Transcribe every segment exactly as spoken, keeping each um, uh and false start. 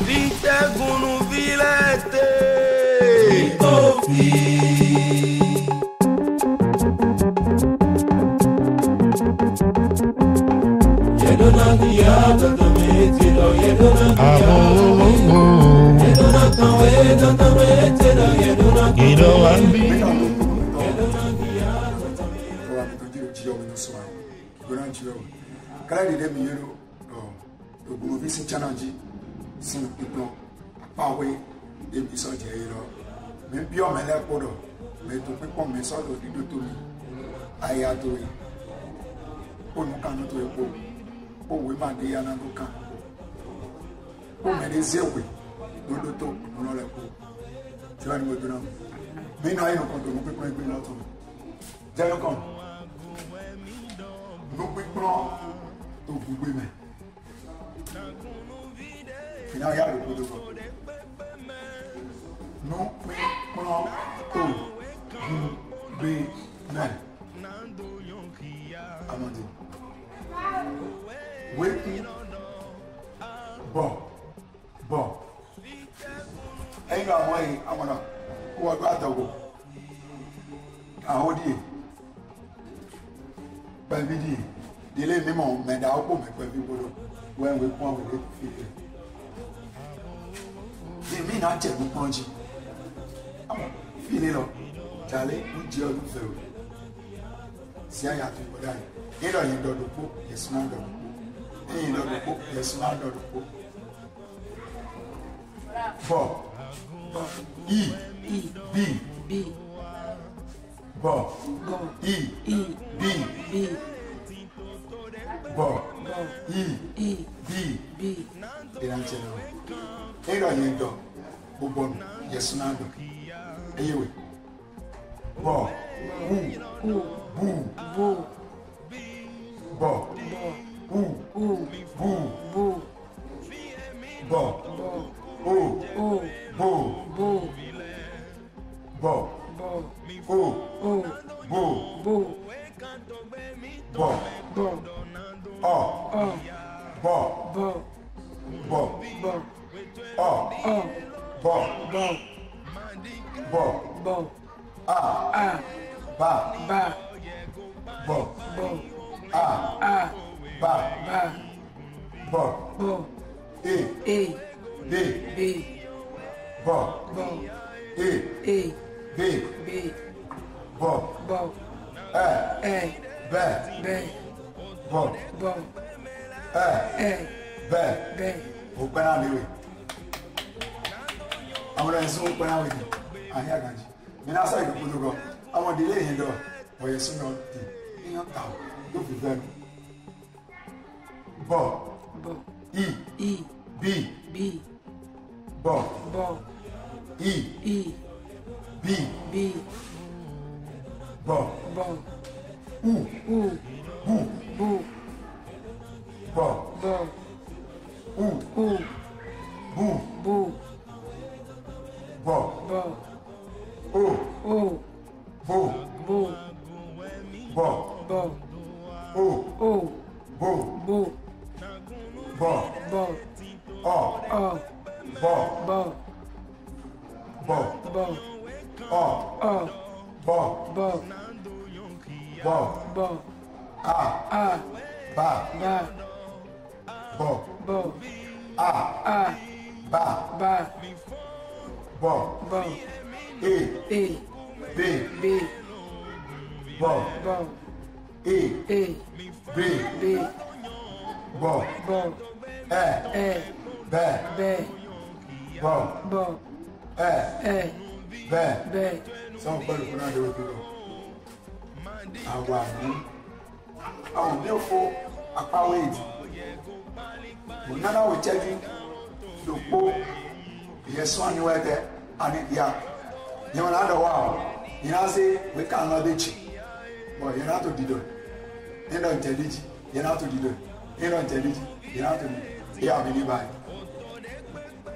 Vite gunu vilete. Kala ɖiɖe mi yelo ɖo ɖo Gbunuvi sin channel ji sin kpikplɔn akpawe ɖe mi sɔ jɛ yi lɔ. Mi biɔ mɛ lɛ kpo ɖɔ mɛ to kpikpɔn mɛ sɔ ɖo ɖiɖo to mi aya to yi kpo nukannɔ to yi kpo kpo wema ɖe ya na do kan kpo mɛ ɖe ze we ɖo ɖo to nulɔ lɛ kpo. Ti wa ni wo do na mi nɔ ayi nukɔn to nukpikplɔn egbe lɔ to mi. Jɛ nukɔn nukpikplɔn to gungbe mɛ. Fina ya ɖo kodo kɔ. Nukpikplɔn to gungbe mɛ. Amadi. Weku. Bɔ. Bɔ. Eyin amɔ yi amɔna. Wɔ do adɔgo. Aho die. Kpɛvi ɖi ɖele mi mɔ mɛ ɖawo kpo mɛ kpɛvi boɖo wɛ wɛ kpɔn wɛ ɖe fi ɖe. Ɖe mi na jɛ nukplɔn ji. Amɔ fi ɖe lɔ jale nu jɛ ɔlu fɛ o. Sia ya tu kpɔ ɖa yi. Eyin lɔ yin ɖɔ ɖokpo, Yesu na ɖɔ ɖokpo. Eyin ɖɔ ɖokpo, Yesu na ɖɔ ɖokpo. Bɔ. I. I. Bi. Bi. Bɔ. Bɔ. I. I. Bi. Bi. Bɔ. Bɔ. I. I. Bi. Bi. Elan tsɛ na. Eyin lɔ yin ɖɔ. Bubɔnu. Yesu na ɖɔ. Eye we. Bɔ. Bu. Bu. Bu. Bu. Bɔ. Bɔ. U. U. Bu. Bu. Bɔ. Bɔ. O. O. Bo. Bo. Bɔ. Bɔ. O. O. Bo. Bo. Bɔ. Bɔ. Ɔ. Ɔ. Bɔ. Bɔ. Bɔ. Bɔ. Ɔ. Ɔ. Bɔ. Bɔ. Bɔ. Bɔ. A. A. Ba. Ba. Bɔ. Bɔ. A. A. Ba. Ba. Bɔ. Bɔ. E. E. Be. Be. Bɔ. Bɔ. E. E. Be. Be. Bɔ. Bɔ. Ɛ. Ɛ. Bɛ. Bɛ. Bɔ. Bɔ. Ɛ. Ɛ. Bɛ. Bɛ. O kpɛna mi we. Amɔ ɖe sun kpɛna we ni. Ahi aganji. Mi na sa yi kudu go. Amɔ ɖile yin ɖɔ. Oye sun ɖɔ ti. Iyan ta. Do vivɛ nu. Bɔ. Bɔ. I. I. Bi. Bi. Bɔ. Bɔ. I. I. Bi. Bi. Bɔ. Bɔ. U. U. Bu. Bu. Bɔ. Bɔ. U. U. Bu. Bu. Bɔ. Bɔ. O. O. Bo. Bo. Bɔ. Bɔ. O. O. Bo. Bo. Bɔ. Bɔ. Ɔ. Ɔ. Bɔ. Bɔ. Bɔ. Bɔ. Ɔ. Ɔ. Bɔ. Bɔ. Bɔ. Bɔ. A. A. Ba. Ba. Bɔ. Bɔ. A. A. Ba. Ba. Bɔ. Bɔ. E. E. Be. Be. Bɔ. Bɔ. E. E. Be. Be. Bɔ. Bɔ. Ɛ. Ɛ. Bɛ. Bɛ. Bɔ. Bɔ. Ɛ. Ɛ. Bɛ. Bɛ. Sɔn pɛlu kuna de o duro. Awa ni. Awo mi fo akpa we di. Mo nana we tsɛvi ɖokpo. Ye sɔn anyi wɛ tɛ ani ya. Nye wɛ na ɖɔ wa o. Nye na se we kan lɔ de dzi. Bɔ ye na to didɔ. Ye nɔ dze di dzi. Ye na to didɔ. Ye nɔ dze di dzi. Ye na to di. Ye abi ni ba.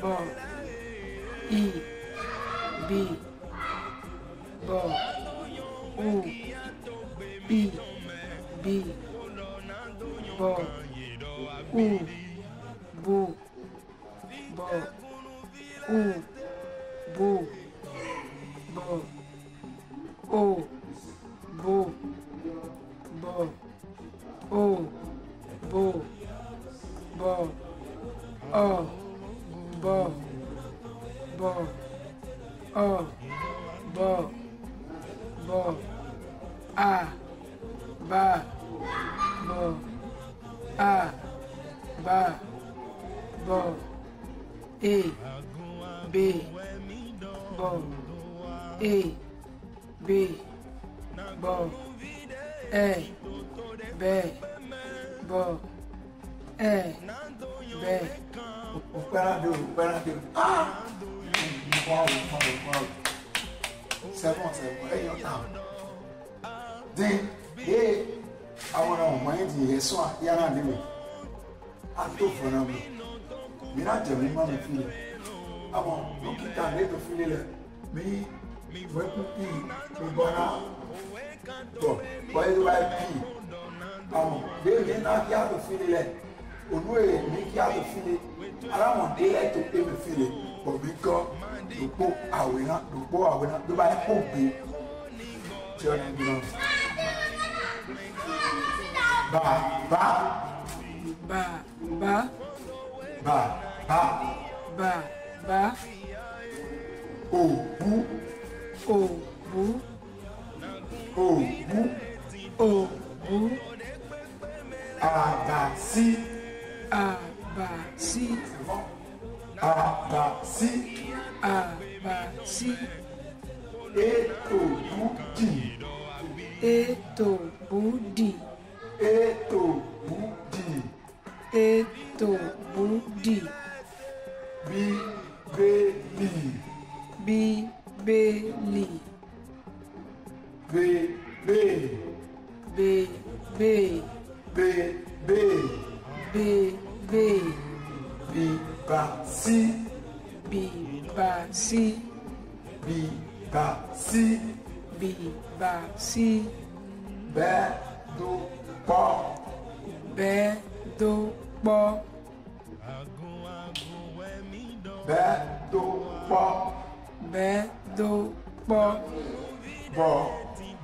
Bɔ. I. Bi. Bɔ. U. I. Bi. Bɔ. U. Bu. Bɔ. U, bu, bɔ. O, bu, bɔ. O, bu, bɔ. Ɔ, bɔ, bɔ. Ɔ, bɔ, bɔ. A, ba, bɔ. A, ba, bɔ. E, be, bɔ. E, be, bɔ. Ɛ, bɛ, bɔ. Ɛ, bɛ. Ukpɛna de, ukpɛna de. Ah! Wow, wow, wow. C'est bon, c'est bon. Hey, your time. Din, eh, awon na won yin din, yes, so, ya na ni mi. A to fo na mi. Mi na je mi ma mi feel. Amo, no kita mi to feel le. Mi, we ku pi, mi bona. To, boy, do I pi. Amo, de mi na kia to feel le. Onu e mi kia to feel. Ara mo de le to pe mi feel. Bo mi ko, do po awena, do po awena, do ba ko bi. Tí ó ní bí náà. Ba, ba, Ba, ba, ba, ba, ba, ba. Obu, Obu, obu, obu. Abasi, Abasi, c'est bon. Abasi, Abasi. Eto budi, Eto budi, Eto budi, Eto budi. Bibeli, Bibeli. Bebe, Bebe, Bebe. Bebe. Bibasi, Bibasi, Bibasi. Bibasi. Bɛ do kpɔ, Bɛ do kpɔ, Bɛ do kpɔ, Bɛ do kpɔ. Bɔ,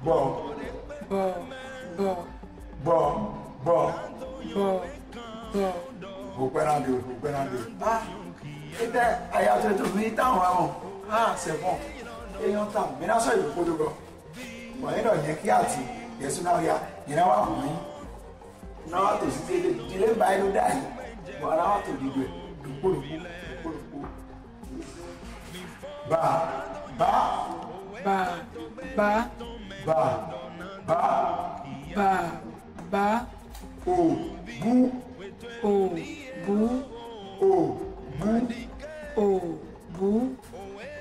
bɔ, Bɔ, bɔ, bɔ, bɔ. Bɔ, bɔ. Ukpɛna de, ukpɛna de. Ah, ete aya to to mi ta wa mo. Ah, c'est bon. E yon ta. Mi na so yo ko do go. Mo e do ye ki ati. Yesu na ya. Ye na wa mo. Na wa to si te de. Dile ba e do dai. Mo na wa to di gbe. Dupo, dupo, dupo, dupo. Ba, ba, Ba, ba, ba, ba, ba, ba. Obu, Obu, obu, obu.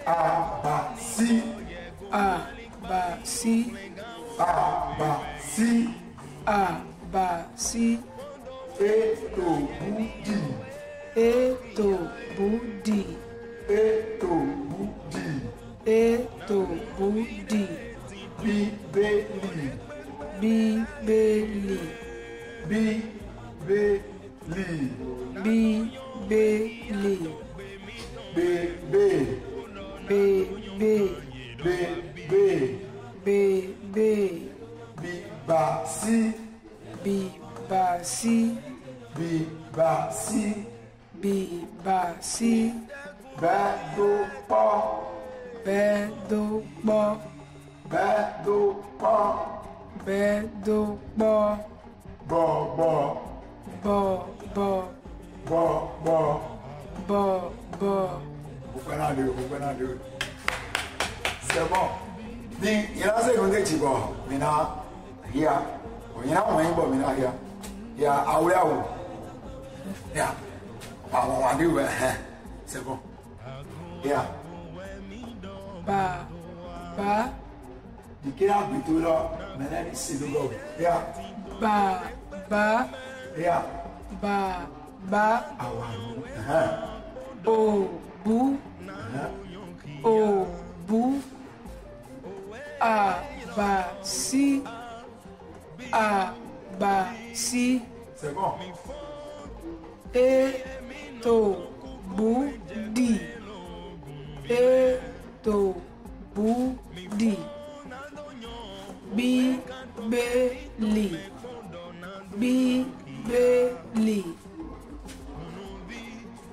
Abasi, Abasi, abasi. Abasi. Eto budi, Eto budi, Eto budi. Eto budi. Bibeli, Bibeli, Bibeli. Bibeli. Bebe, Bebe, Bebe. Bibasi, Bibasi, Bibasi, Bibasi. Bɛ do kpɔ, Bɛ do kpɔ, Bɛ do kpɔ, Bɛ do kpɔ. Bɔ, bɔ, Bɔ, bɔ, bɔ, bɔ, bɔ, bɔ. Ukpɛna de, ukpɛna de. C'est bon. Ni, ye na se ko de ti bɔ, mi na hia. O ye na mo yin bɔ, mi na hia. Ya, awu, awu. Ya. Awu, awu de we. C'est bon. Ya. Ba, ba. Dikira gbito lɔ, mɛnɛ ni se do lɔ. Ya. Ba, ba. Ya. Ba, ba. Awa. Ɛhɛn. Obu. Ɛhɛn. Obu. Abasi. Abasi. C'est bon. Eto bu,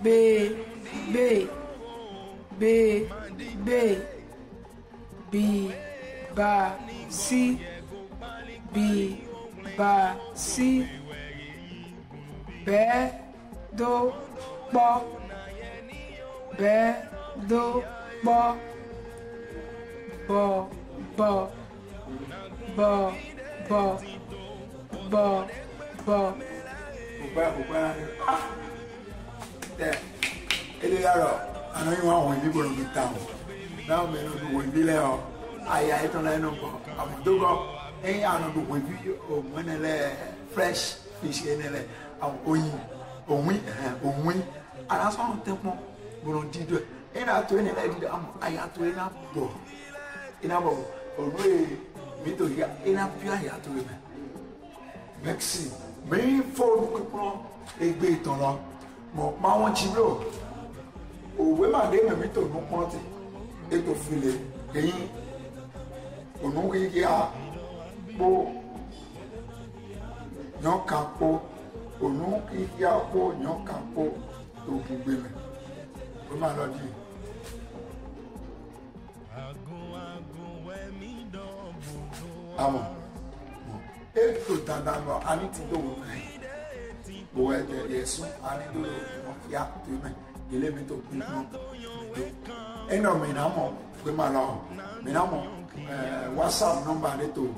B, B, B, B. Bi, ba, si. Bi, ba, si. Bɛ, do, kpɔ. Bɛ, do, kpɔ. Bɔ, bɔ, bɔ, bɔ, bɔ, bɔ. Opa, opa. Ah. Tɛ, ele ya lɔ, anɔ yi wa wɔn bi bolo bi tan o. Na mɛ nɔ du wɔn bi lɛ o. Aya etɔn la enɔ gbɔ. Amɔ do gɔ. Eyin anɔ du wɔn bi o mɔ ne lɛ fresh fish ene lɛ. Awo oyin, owin, ɛhɛn, owin. Ala sɔ nɔ tɛ kpɔn. Bolo di do. Ena to ene lɛ di do. Amɔ aya to ena bɔ. Ena bɔ. Onu e mi to ya. Ena pia ya to eme. Merci. Mi fo nukplɔn egbe tɔn lɔ. Mɔ ma wɔn tsi blo. Owe ma ɖe mɛ mi to nukplɔn te. Eto file. Eyin. Onu xixia kpo nyɔkan kpo. Onu xixia kpo nyɔkan kpo to gungbe mɛ. Owe ma lɔ di. Amɔ. Eto dandan bɔ ani ti do wo kan. Bo wɛ tɛ yɛ sun ani do wo ya to mɛ. Ele mi to kun kun. Enɔ mi na mɔ, fue ma lɔ. Mi na mɔ, eh, WhatsApp number de to.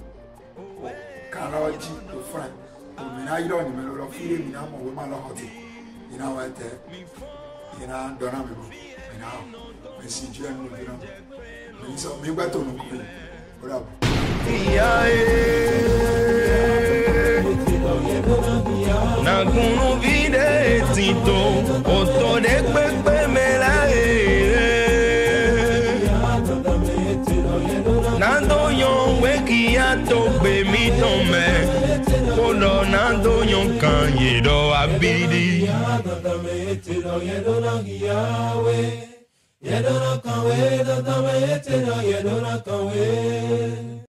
Kan lɔ ji to fran. Mi na yɔ ni mi lɔ fi de mi na mɔ, fue ma lɔ hɔ te. Ina wɛ tɛ. Ina dɔna mi bo. Mi na. Mi si jɛ mi na. Mi sɔ, mi gbɛ to nukun. Ó dàbọ̀. Nagunnu vi ɖe ti to, oto ɖe kpekpe me la e. Nado yɔn weki ya to gbe mi tɔn mɛ, ko ɖɔ nado yɔn kan ye ɖɔ abidi. Yedona kawe, dodome eteno, yedona kawe.